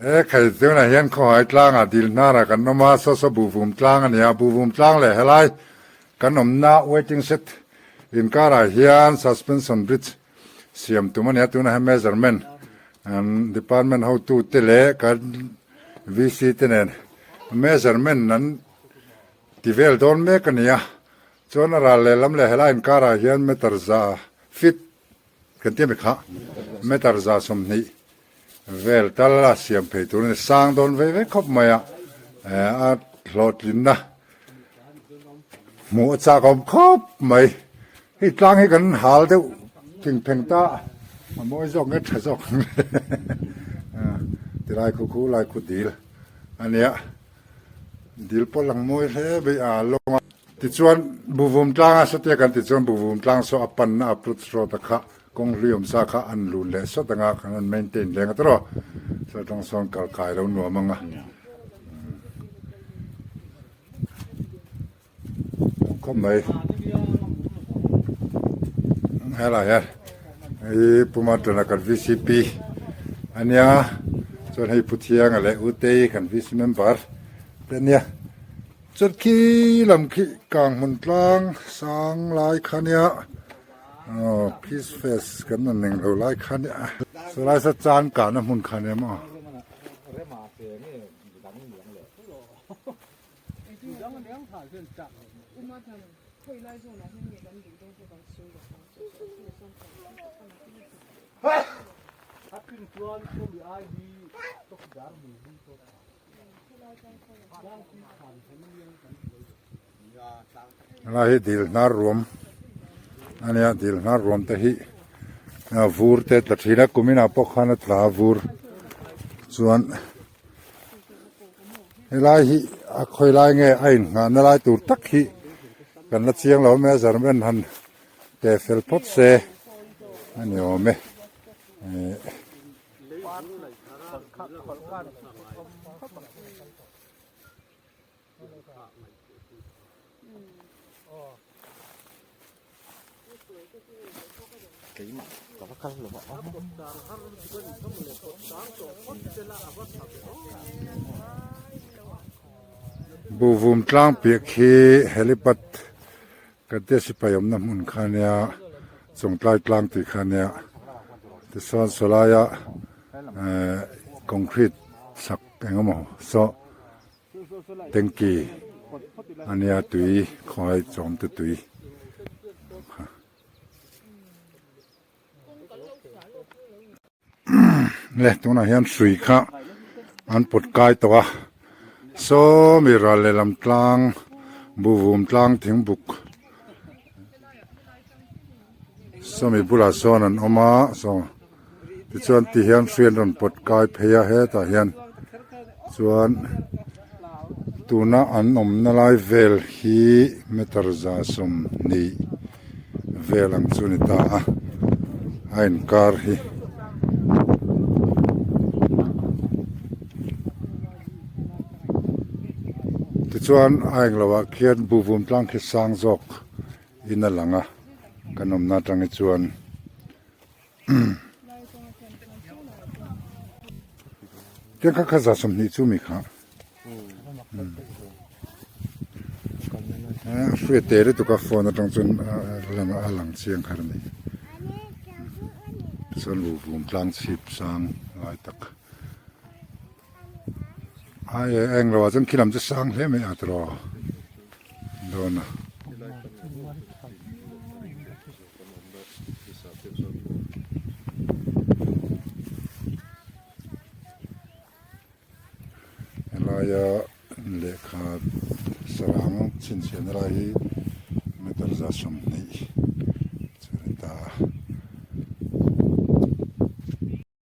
E khai tunah hian khawhai tlangah dil hnarah kan awm a, saw saw buhvum tlang a ni a, buhvum tlang leh helai kan awmna waiting shed inkarah hian suspension bridge siam tum a ni a, tunah hian measurement an department hotute leh kan VC te nen measurement an ti vel dawn mek a ni a, chuan a ral lehlam leh helai inkarah hian meter za feet Kan ti a mi kha meter 120 vel tal a siam phei tur a ni. Sang dawn vei vek khawp mai a, a hlawhtlinna hmuh a chak awm khawp mai. Hei tlang hi kan hal deuh thing pheng ta a mawi zawk nge tha zawk ang le tilai khu khu lai khu dil a nia dil pawh lang mawi hle mai a lawng a. Tichuan, Buvum tlanga satia kan ti chuan Buvum tlang saw a panna approach road a kha kawng hlui awm sa kha an lun leh sawt anga kan rawn maintain leng a tawrh aw. Saw tang sawn kal kai lo nuam anga. Khawp mai. Helai hian hei Pu Martana kan VCP ania chuan hei Pu Thianga leh U Tei kan VC member te ania. Chuan khi lam khi kang hmun tlang sang lai kha nia aw peace fest kan rawn eng lo lai kha nia chulai saw chan kahna hmun kha nia maw. Helai hi dil hnar ruam a nia dil hnar ruam te hi vur te tla thin a kumin ah pawh khan a tla a vur chuan helai hi a khawi lai nge a inngah na lai tur tak hi kan la chiang lo mai a zarmen han te fel phawt se a ni awm e. Buhvum tlang piah khi helipad Kan te sipai awmna hmun kha nia Chawngtlai tlang tih kha nia tichuan sawlaia ehh concrete sak eng emaw saw tanky a nia tui khawngaih chawm te tui kha. Le tunah hian hrui kha an pawt kai tawh a saw mi ral lehlam tlang buvum tlang thingbuk sawmi bulah sawn an awm a saw tichuan ti hian hrui an rawn pawt kai phei a hetah hian chuan tuna an awmna lai vel hi meter 120 vel ang chu ni ta a a inkar hi. Tichuan a englo ah khian buvum tlang khi sang zawk in a lang a kan awmna atang hi chuan. Tiang kha kha 120 chu mi kha. Hruai te lutuk a phone atang chuan a lang chiang kha a ni. Tichuan vuvum tlang chhip sang lai tak. Ai eng lo ah chuan khi lam chu sang hle mai a tiraw dawn a. Helaia lehkha sarang chhinchhiahna lai hi meter 120.